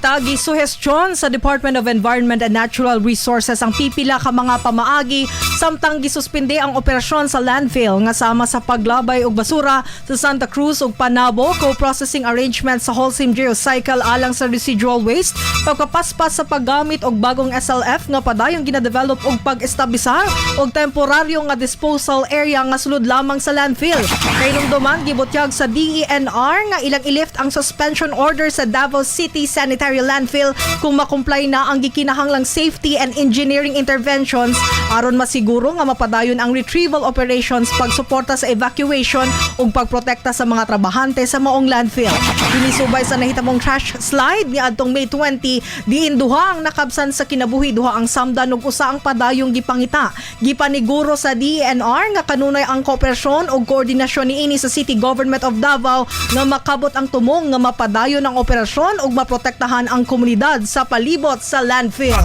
balita, gisuhestyon sa Department of Environment and Natural Resources ang pipila ka mga pamaagi samtang gisuspende ang operasyon sa landfill nga sama sa paglabay og basura sa Santa Cruz ug Panabo, co-processing arrangement sa Holcim Geocycle alang sa residual waste, pagpapaspas sa paggamit og bagong SLF nga padayong ginadevelop og pag-establisar og temporaryo nga disposal area nga sulod lamang sa landfill. Kahinumduman, gibutyag sa DENR nga ilang ilift ang suspension order sa Davao City Sanitary Landfill kung makomply na ang gikinahanglang safety and engineering interventions aron masiguro nga mapadayon ang retrieval operations, pagsuporta sa evacuation ug pagprotekta sa mga trabahante sa maong landfill. Kinisubay sa nahitabong trash slide niadtong May 20, diin duha ang nakabsan sa kinabuhi, duha ang samdan ug usa ang padayong gipangita. Gipaniguro sa DENR nga kanunay ang kooperasyon ug koordinasyon niini sa City Government of Davao nga makabot ang tumong nga mapadayon ang operasyon ug maprotektahan ang komunidad sa palibot sa landfill.